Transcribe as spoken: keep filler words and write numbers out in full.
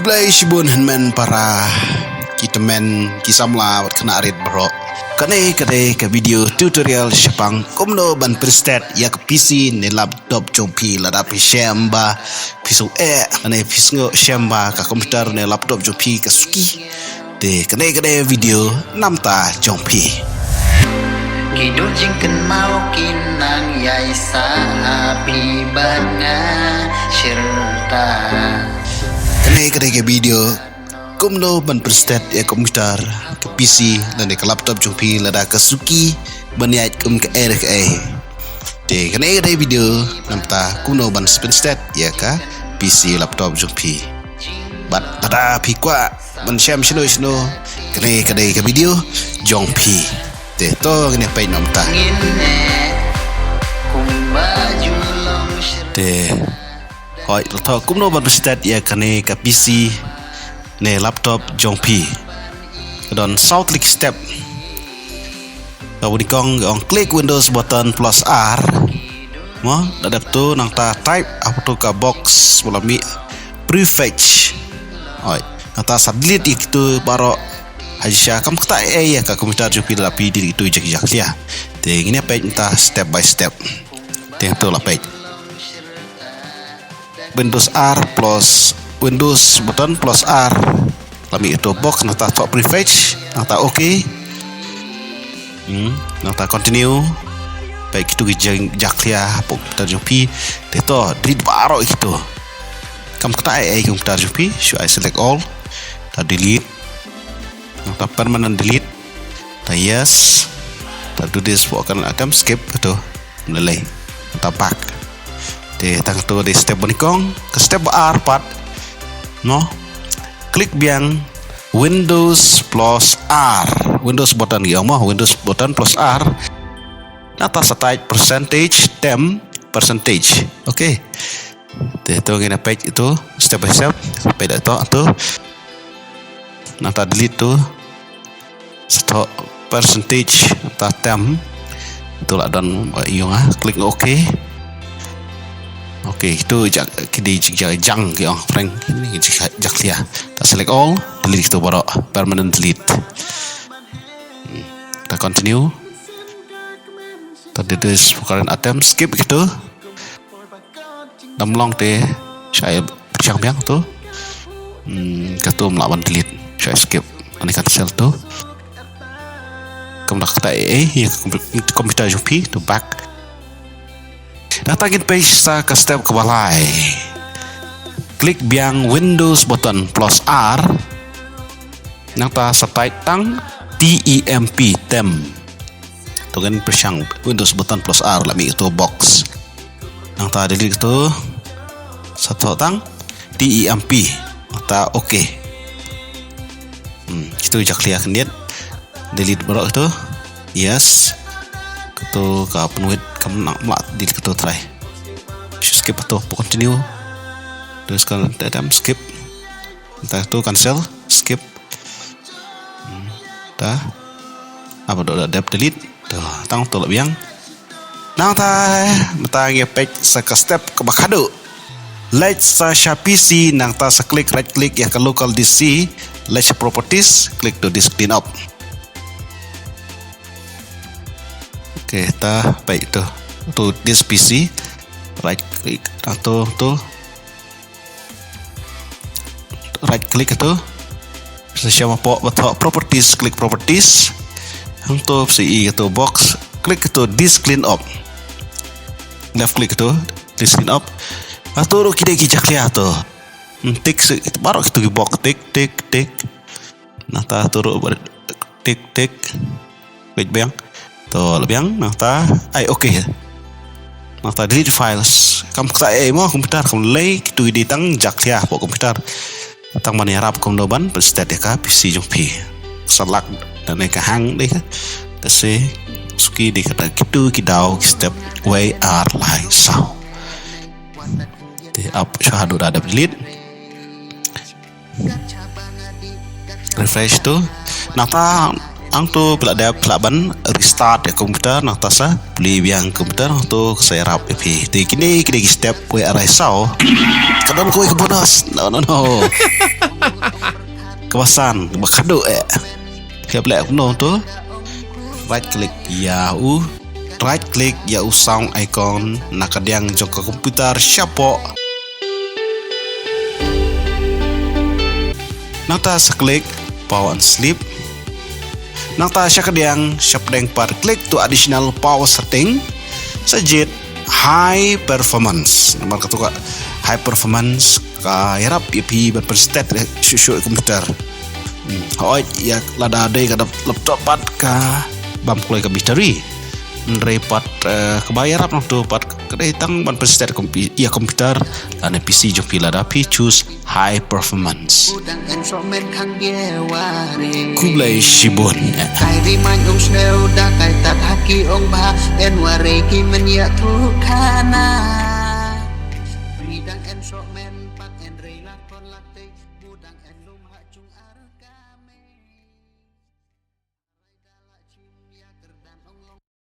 Khublei shibun hynmen para ki tymmen ki samla bad khynnah rit baroh. Kane ka dei ka video tutorial shaphang kumno ban pynstet ïa ka P C ne laptop jong phi lada phi shem ba phi sngew eh ne phi sngew shem ba ka computer ne laptop jong phi ka suki. Te kane ka dei video namta jong phi. Ki dur jingkynmaw ki nang ïai sa ha phi bad nga shirta. Kane ka dei ka video kumno ban pynstet ïa ka computer, ka P C lane ka laptop jong phi lada ka suki ban ïaid kum kaei re kaei. Te kane ka dei video namta kumno ban pynstet ïa ka P C laptop jong phi. Bad lada phi kwah ban shem shano shano, kane ka dei ka video jong phi. Te to ngin ïa peit namta. Te hooid, to kumno ban pynstet ïa kane ka P C ne laptop jong phi. Ka don saw tylli ki step. Kaba nyngkong ka ong click Windows button plus R. Mo, da dep tu nangta type hapoh tu ka box ba la mih prefetch. Hooid, nangta sa delete ïa kitu baroh. Haji sha kam ktah ei ei ïa ka computer jong phi lada phi delete kitu jakhlia. Te ngin ïa peit nangta step by step. Te to la peit. Windows R plus Windows button plus R. La mih ïa tu box nangta thoh prefetch nangta OK. Hmm, nangta continue. Peit kitu ki jing jakhlia hapoh computer jong phi. Te to delete baroh kitu. Kam ktah ei ei computer jong phi, shu ai select all. Ta delete. Nangta permanent delete. Ta yes. Ta do this for current item, skip kitu. Lei. Ta back. Te tang tu dei step ba nyngkong, ka step ba ar pat. No. Click biang Windows plus R. Windows button ïa mo, Windows button plus R. Nangta sa type percentage, temp, percentage. Okay. Te to ngin ïa peit ïa tu step by step. Peit ïa tu tu. Nangta delete tu. Sa thoh percentage ta temp. Tu la don ïa nga, click OK. Okay, tu jak ki dei jak jang ki ong prank. Ini jak jakhlia. Ta select all, delete tu baroh, permanent delete. Hmm. Ta continue. Ta delete this current item, skip kitu. Dam long te shai pyrshang biang tu. Hmm, katu mlah ban delete. Shai skip. Ani cancel tu. Kam dak ta eh, eh, ya computer jong phi tu back. Nangta ngin peit sa ka step kaba lai. Click biang Windows button plus R. Nangta sa type tang T E M P, temp. Tu ngin pyrshang Windows button plus R la mih tu box. Nangta delete tu. Sa thoh tang T E M P. Nangta OK. Hmm, kitu jakhlia khyndiat. Delete baroh tu. Yes. Kitu ka pynwit kam nang mlah delete kitu try. Skip tu, continue. Terus kan tetem skip. Nangta tu cancel, skip. Hmm, ta. Apa dok dep delete. Tu, tang tu la biang. Nangta mynta ngi peit sa ka step kaba khadduh. Leit sa sha P C nangta sa click right click ïa ka local disk C, leit sha properties, click tu disk clean up. Okay, ta peit tu. Tu disk P C. Right click. Nang tu tu. Right click tu. Sa sha ma pok ba thoh properties, click properties. Hang tu sa i tu box, click tu disk clean up. Left click tu disk clean up. Ah tu ruh ki dei ki jakhlia tu. Hmm, tick sa baroh kitu ki box, tick tick tick. Nangta tu ruh ba tick tick. Peit biang. Tu la biang nangta ai okay. Nangta delete files. Kam kata ai mo computer kam lei kitu dei tang jakhlia pok computer. Tang ban ïarap kumno ban pynstet ïa ka P C jong phi. Sa lak da ne ka hang dei ka. Ka se suki dei kata kitu ki daw ki step wei ar lai saw. Te ap sha haduh da dep delete. Refresh tu. Nangta ang tu phi lah dep phi lah ban restart ïa computer nangta sa plie biang computer nang tu sa ïarap ïa phi. Te kine kine ki step wei ar lai saw. Ka don kawei ka bonus. No no no. kaba san, kaba khadduh eh. Phi hap leh kumno to? Right click ïa u, right click ïa u sound icon na ka diang jong ka computer shapoh. Nangta sa click power and sleep. Nangta sha ka diang sha pdeng pat click to additional power setting. Sa jied high performance. Namar kata ka high performance ka ïarap ïa phi ban pynstet shuh shuh computer. Hmm, hooid ïa lada dei ka laptop pat ka bam kloi ka battery. Hynrei pat eh, kaba ïarap nangto pat ka dei tang ban pynstet kompi-, ïa computer lane P C jong phi lada phi choose high performance. Khublei shibun. Kai ri main um snew da kai tat haki ong ba en ware ki men ïa thu khana. Ri dang en sok men pat en ri lak kon lak te bu dang en